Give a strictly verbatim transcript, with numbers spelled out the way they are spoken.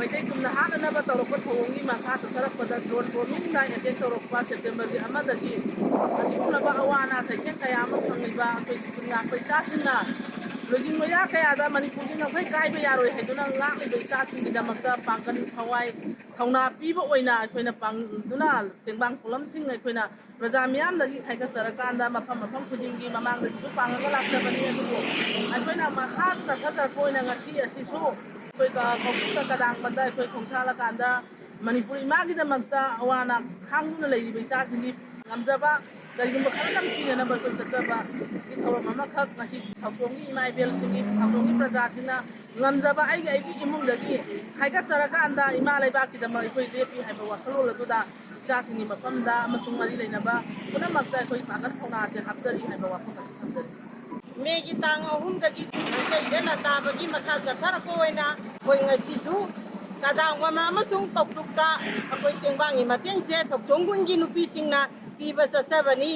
ꯃꯩꯇꯩ ꯀꯨꯝꯅ ꯍꯥꯠꯅꯅꯕ ꯇꯧꯔꯛꯄ ꯊꯧꯑꯣꯡꯒꯤ ꯃꯈꯥ ꯆꯠꯊꯔꯛꯄꯗ drone bombingꯅ attack ꯇꯧꯔꯛꯄ Septemberꯒꯤ ꯑꯃꯗꯒꯤ ꯑꯁꯤꯒꯨꯝꯂꯕ ꯑꯋꯥ ꯑꯅꯥ ꯆꯩꯊꯦꯡ ꯀꯌꯥ ꯑꯃ ꯐꯪꯂꯤꯕ ꯑꯩꯈꯣꯏꯒꯤ ꯈꯨꯟꯉꯥꯛꯄ ꯏꯆꯥꯁꯤꯡꯅ ꯂꯣꯏꯖꯤꯡ ꯂꯣꯏꯌꯥ ꯀꯌꯥꯗ ꯃꯅꯤꯄꯨꯔꯒꯤ ꯉꯝꯈꯩ ꯀꯥꯏꯕ ꯌꯥꯔꯣꯏ ꯍꯥꯏꯗꯨꯅ ꯉꯥꯛꯂꯤꯕ ꯏꯆꯥꯁꯤꯡꯒꯤꯗꯃꯛꯇ ꯄꯥꯡꯒꯜ ꯊꯋꯥꯏ ꯊꯧꯅꯥ ꯄꯤꯕ ꯑꯣꯏꯅ ꯑꯩꯈꯣꯏꯅ ꯄꯥꯡꯗꯨꯅ ꯇꯦꯡꯕꯥꯡ ꯈꯨꯂꯝꯁꯤꯡ ꯑꯩꯈꯣꯏꯅ ꯄ꯭ꯔꯖꯥ ꯃꯤꯌꯥꯝꯗꯒꯤ ꯈꯥꯏꯒꯠꯆꯔꯀꯥꯟꯗ ꯃꯐꯝ ꯃꯐꯝ ꯈꯨꯗꯤꯡꯒꯤ ꯃꯃꯥꯡꯗꯒꯤꯁꯨ ꯄꯥꯡꯉꯒ ꯂꯥꯛꯆꯕꯅꯤ꯫ ꯑꯗꯨꯕꯨ ꯑꯩꯈꯣꯏꯅ ꯃꯈꯥ ꯆꯠꯊꯖꯔꯛꯄ ꯑꯣꯏꯅ ꯉꯁꯤ ꯑꯁꯤꯁꯨ ꯑꯩꯈꯣꯏ ꯀ-, ꯀꯧꯕꯨꯝꯗ ꯀꯗꯥꯡꯕꯗ ꯑꯩꯈꯣꯏ ꯈꯣꯡꯁꯥꯜꯂꯀꯥꯟꯗ ꯃꯅꯤꯄꯨꯔ ꯏꯃꯥꯒꯤꯗꯃꯛꯇ ꯑꯋꯥ ꯑꯅꯥ ꯈꯥꯡꯗꯨꯅ ꯂꯩꯔꯤꯕ ꯏꯆꯥꯁꯤꯡꯒꯤ ꯉꯝꯖꯕ ꯀꯔꯤꯒꯨꯝꯕ ꯈꯔꯗꯪ ꯄꯤꯅꯅꯕ ꯑꯩꯈꯣꯏ ꯆꯠꯆꯕꯒꯤ ꯊꯧꯔꯝ ꯑꯃꯈꯛ ꯉꯁꯤ ꯊꯧꯗꯣꯡꯒꯤ ꯏꯃꯥ ꯏꯕꯦꯜꯁꯤꯡꯒꯤ, ꯊꯧꯗꯣꯡꯒꯤ ꯄ꯭ꯔꯖꯥꯁꯤꯡꯅ ꯉꯝꯖꯕ ꯑꯩꯒꯤ, ꯑꯩꯒꯤ ꯏꯃꯨꯡꯗꯒꯤ ꯍꯥꯏꯒꯠꯆꯔꯀꯥꯟꯗ ꯏꯃꯥ ꯂꯩꯕꯥꯛꯀꯤꯗꯃꯛ ꯑꯩꯈꯣꯏ ꯂꯦꯞꯄꯤ ꯍꯥꯏꯕ ꯋꯥꯈꯜꯂꯣꯟ ꯑꯗꯨꯗ ꯏꯆꯥꯁꯤꯡꯒꯤ ꯃꯐꯝꯗ ꯑꯃꯁꯨꯡ ꯃꯔꯤ ꯂꯩꯅꯕ ꯄꯨꯝꯅꯃꯛꯇ ꯑꯩꯈꯣꯏ ꯄꯥꯡꯒꯜ ꯊꯧꯅꯥꯁꯦ ꯍꯥꯞꯆꯔꯤ ꯍꯥꯏꯕ ꯋꯥꯐꯝ ꯑꯁꯤ ꯊꯝꯖꯔꯤ꯫ ꯃꯦꯒꯤ ꯇꯥꯡ ꯑꯍꯨꯝꯗꯒꯤ ꯃꯩꯇꯩꯗ ꯂꯥꯟꯗꯥꯕꯒꯤ ꯃꯈꯥ ꯆꯠꯊꯔꯛꯄ ꯑꯣꯏꯅ ꯑꯩꯈꯣꯏ ꯉꯁꯤꯁꯨ ꯀꯗꯥꯡꯋꯥꯃ ꯑꯃꯁꯨꯡ ꯀꯧꯇ꯭ꯔꯨꯛꯇ ꯑꯩꯈꯣꯏ ꯇꯦꯡꯕꯥꯡꯒꯤ ꯃꯇꯦꯡꯁꯦ ꯊꯧꯆꯣꯡ ꯈꯨꯟꯒꯤ ꯅꯨꯄꯤꯁꯤꯡꯅ ꯄꯤꯕ ꯆꯠꯆꯕꯅꯤ꯫